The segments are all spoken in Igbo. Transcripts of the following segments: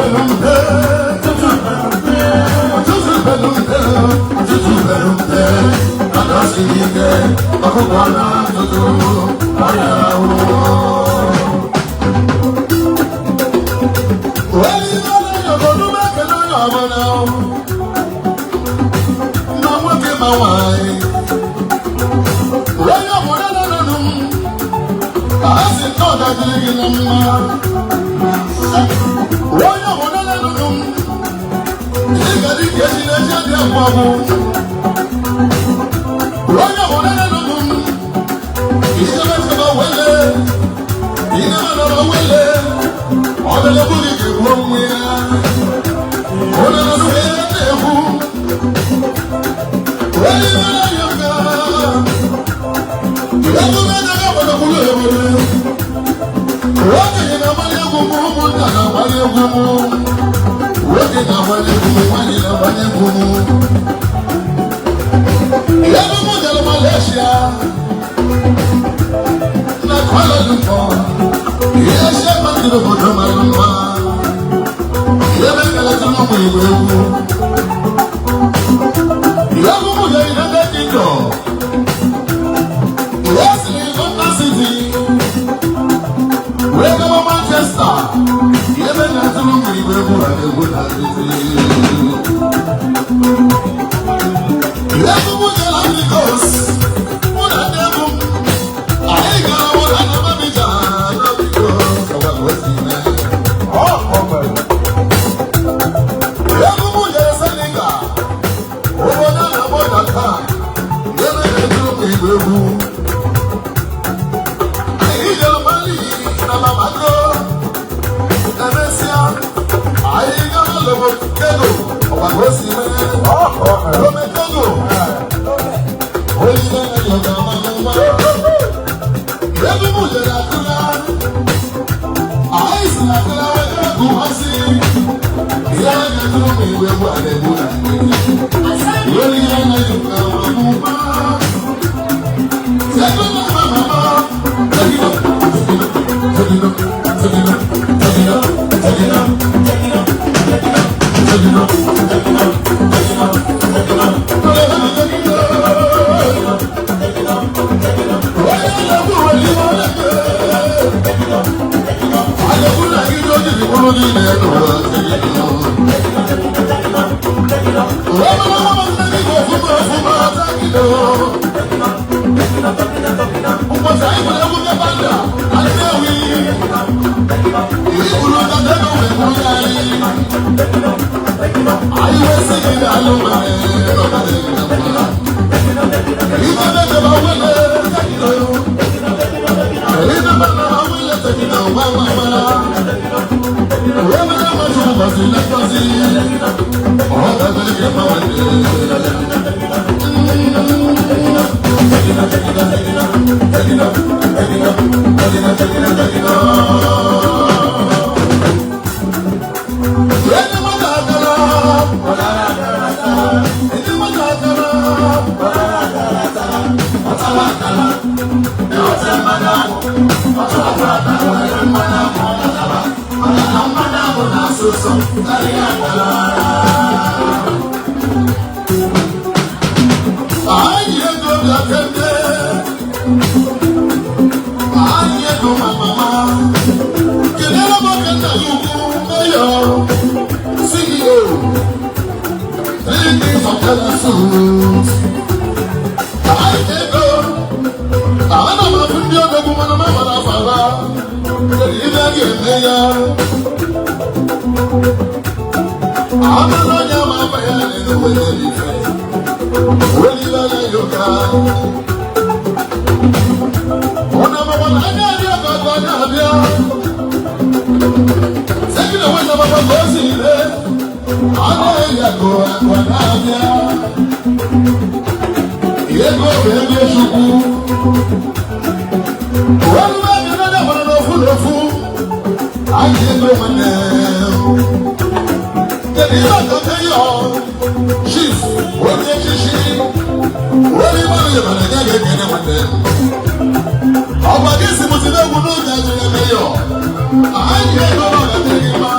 pelu mpe, ụtụtụ pelu mpe, ụtụtụ pelu mpe, ụtụtụ pelu mpe, mana ọ siri ike, ọkụkọ na-atụtụ ọrịa ahụ. Ma nwoke ma nwanyị, onye ọbụla nọ m, ka ha si nnọọ dajiri gị na mma. Onye ọbụla nọ m, ị ga dị ka echi na-echi adị agwụ agwụ. Onye ọbụla nọ m, ijebe chebe wele, ijebe nọrọ wele, ọ bịara gị ga-egbu onwe ya. Onye nọ n'ụlọ ya na-ekwu, onye iwe na-ayọ ka egwu na-aga gbadokwuru ebere. Okenye na-agbali egwu m, ụmụnna na-agbali egwu m. Nwoke na-agbali egwu m, nwaanyị na-agbali egwu m. Egwu m jere Malaysia na Kuala Lumpur. Ihe si ebe obodo mara mma. Ebe ngalata ụmụ Igbo egwu. Egwu m jere United Kingdom. Ihe siri London City wee gawa Manchester. Ebe ngalata ụmụ Igbo egwu ha na-egwu na nkịtị. Egwu m jere Ivory Coast. Mụ na ndị egwu m, anyị gara ụlọ na Abidjan, Ivory Coast, ọwa ka o si mee. Egwu m jere Senegal, obodo a na-akpọ Dakar, ebe na-etiri ụmụ Igbo egwu. Anyị jere Mali na Bamako, emesịa, anyị gara Lomé Togo, ọwa ka o si mee. Lomé Togo, onye na-enye ọga ama mma. Egwu m jere Akụra, anyị si na Akụra wee gaa Kumasi. Ihe a na-etiri ụmụ Igbo egwu a na-egbu na ndị. Anyị ego bịa kende, anyị ego ma mama, kelere m oke nna ya ukwu mayor, CEO, Three Kings of Suit. Anyị ego, ana m afụ ndị odogwu mana m amara afara, kedu ihe a ga-eme ya? Amara onye ama afa ya na-enu were ife. Weli anya yoka. Ona mama na anya abịa ka ọgụ anya abịa. Sẹ́kì na wọ́n mama ka o si ire. Anaghị akụ akụ na-abịa. Ego bụ ego Chukwu. Wọ́n bá mi lọ́dọ̀ mọ̀nà n'ofu n'ofu. Anyị ego nwanne. Kedu ihe ọzọ yọ? Chief, onye echichi. Onye mmadụ yọrọ ya ga-ekene nwanne. Ọgwa gị si mụ tinye egwu n'oge anyị eme yọ. Anyị ego na ọ ga-adịrị gị mma.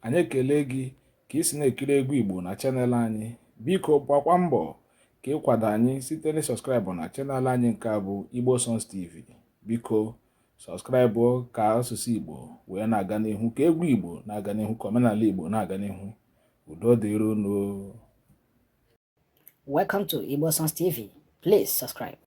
Anyị ekele gị ka ị si na-ekiri egwu Igbo na channel anyị. Biko gbakwa mbọ ka ịkwado anyị site na subscribe na channel anyị nke a bụ Igbo Songs TV. Biko subscribe ka asụsụ Igbo wee na-aga n'ihu, ka egwu Igbo na-aga n'ihu, ka omenala Igbo na-aga n'ihu. Udo dịrị unu. Welcome to Igbo Songs TV. Please subscribe.